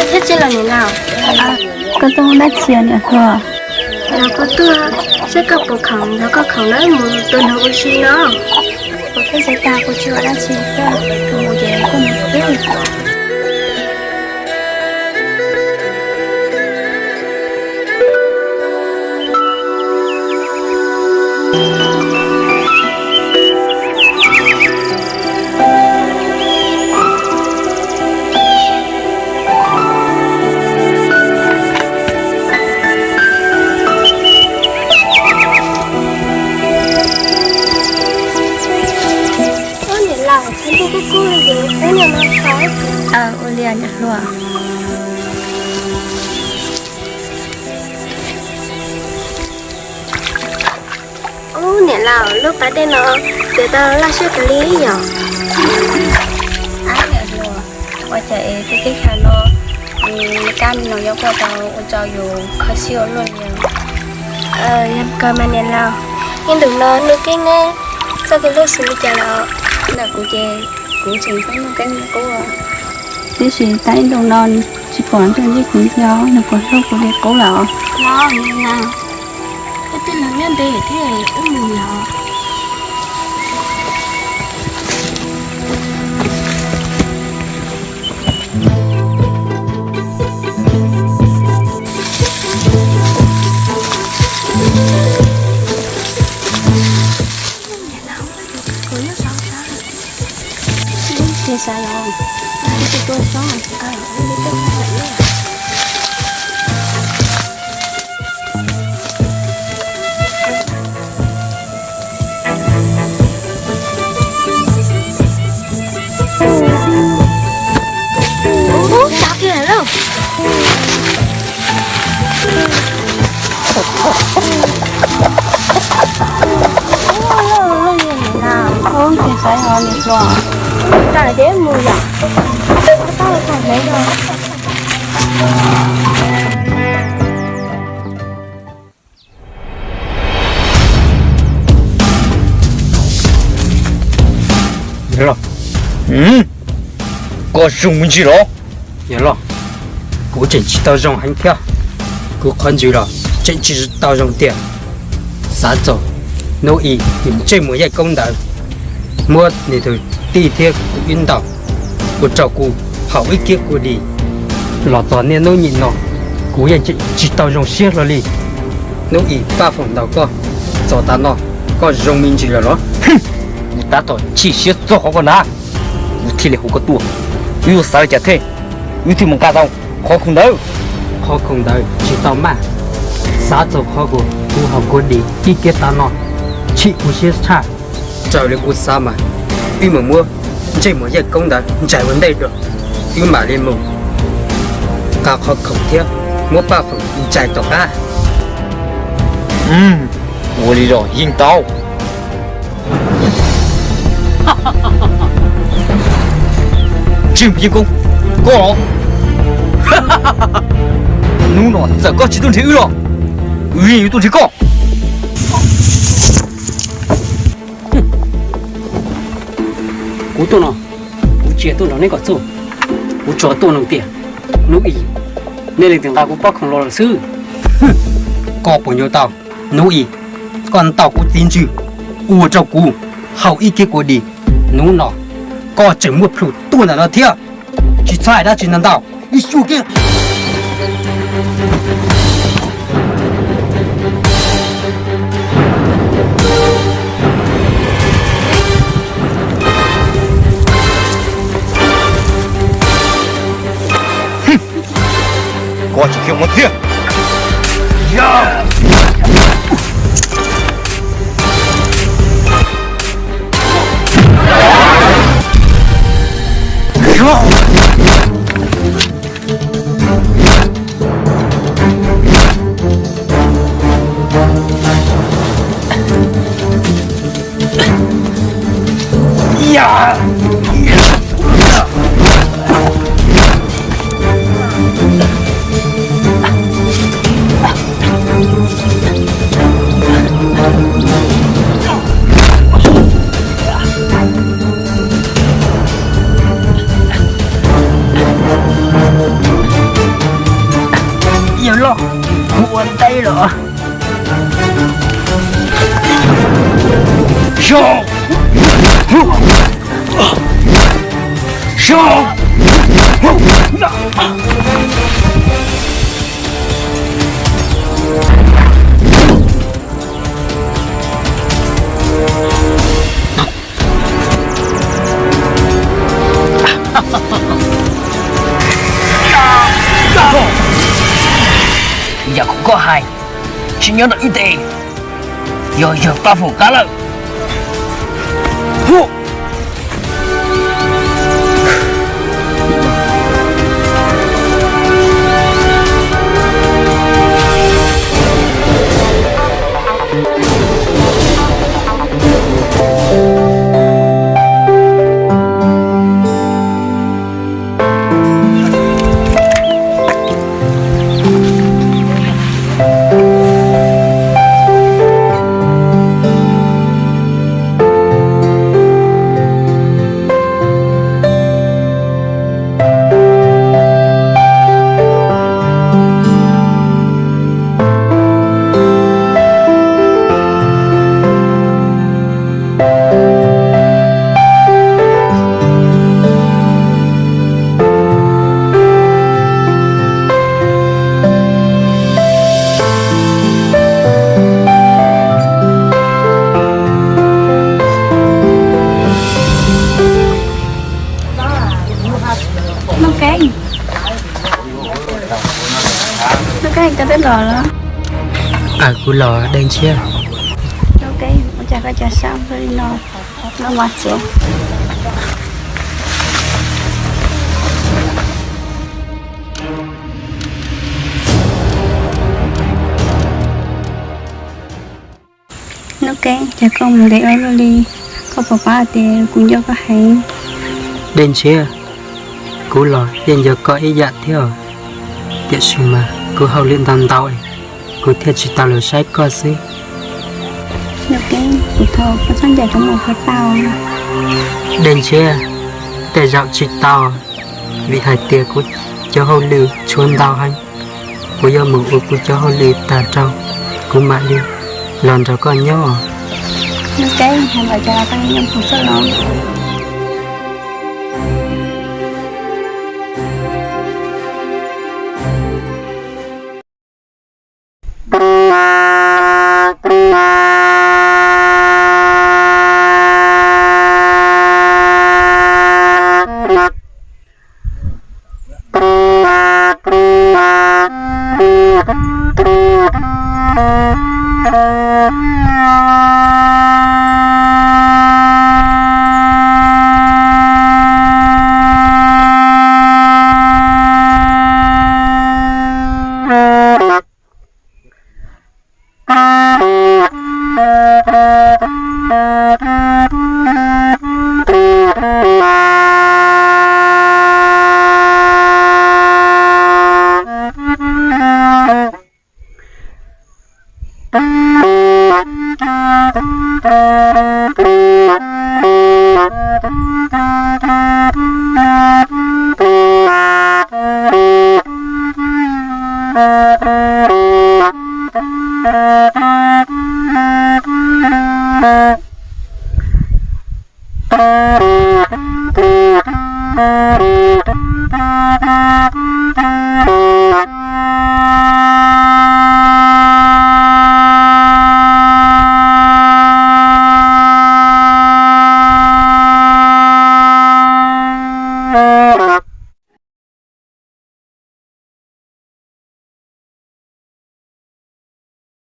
Koj thiab tsis los niam laus? Koj tuaj ua dab tsi niam hluas? Los kuv tuaj saib koj puas khoom, yog koj khoom na mus tua noog ua si no. Kuv thiab tsis tas, kuv tsis ua dab tsi xwb, kuv mus ces kuv mus xwb. Ua li niam hluas. Ub niam laus, lub pas dej no txiav tau laj siab kawg li yom. Ab niam hluas, ua cas es tej teb chaws no kab no yuav kuaj tau ua rau yus kho siab ua luaj li. Yog kawg mas niam laus, ib ntus no Nuj Keeb neb txoj kev hlub xws li cas lawm? Ntawm kuv ces kuv tseem hlub Nuj Keeb li qub. Tiam sis tau ib ntus no nws tsis pom nrog ntsej kuv ntxiv, nws puas hlub kuv li qub lawm? Los niam laus, wb twb los nyob ntev thiab, wb mus yom. Ub, tau kiag lawm. Ub, ces xav ho niam hluas. Tau lawm ces mus yom. Tau tau hleb os. Koj zoo me ntsis los? Yawg loj, kuv tseem tsis tau zoo heev thiab. Kuv qhov ntsws los tseem tsis tau zoo tiag. Xav txog hnub ib yus ntsej muag yaj koob ntawd muab nws tus tij thiab kuv ib ntaus, ua rau kuv haum ib kiab kua dis. Los txog niaj hnub nim no, kuv yeej tseem tsis tau zoo siab hlo li. Hnub ib Paj Foom ntaus koj, txog tav no koj zoo me ntsis lawm los? Kuv tab tom chim siab txog qhov koj na, kuv thiaj li hu koj tuaj. Wb yuav xav li cas thiaj, wb thiaj mus nqa tau qhov khoom ntawd? Qhov khoom ntawd tsis tau maj, xav txog qhov kuv haum kua dis ib kiab tav no, chim kuv siab tshaj. Raws li kuv xav mas, wb mus muab ntsej muag yaj koob ntawd ntsais ua ntej dua, wb mam li mus nqa qhov khoom thiab muab Paj Foom ntsais tom qab. Ua li los yeej tau. Yeej Yeej Koob, koj los? Hnub no txawm koj tsis tuaj nrhiav wb los, wb yeej yuav tuaj nrhiav koj. Kuv tuaj no, kuv tsis yog tuaj nrog neb kom txuj, kuv tsuas tuaj nug tias, Hnub Ib, nej leej twg nqa kuv pob khoom los lawm xwb? Koj puas nco tau, Hnub Ib, koj ntaus kuv txiv ntswg ua rau kuv haus ib kiag kua dis. Hnub no koj tseem muaj plhus tuaj ntawm no thiab. Tsis txhob hais dab tsi ntau ntau, ib xyu kiag. Koj tsis khiav mus thiab. Yawg loj, kuv ua teb los. Yam koj hais tsis nyob rau wb teb, yog yawg Paj Foom qab lawm. Nuj Keeb, Nuj Keeb, koj twb los los? Aws, kuv los Dej Ntshiab. Nuj Keeb, ua cas koj cia li sab ua luaj li no? Loj mas txiv. Nuj Keeb, cas koj mus ntev ua luaj li, koj puas paub hais tias kuv nco koj heev? Dej Ntshiab, kuv los yeej nco koj ib yam thiab, tiam sis mas kuv hauj lwm ntau ntau, kuv thiaj tsis tau los saib koj xwb. Nuj Keeb, kuv thov koj txhob ncaim kuv mus qhov tau. Dej Ntshiab, tej zaum tsis tau, vim hais tias kuv cov hauj lwm tshuav ntau heev. Kuv yuav mus ua kuv cov hauj lwm tag rau, kuv mam li los nrog koj nyob. Nuj Keeb, hais lawm cas koj yeej nyob mus txoj los.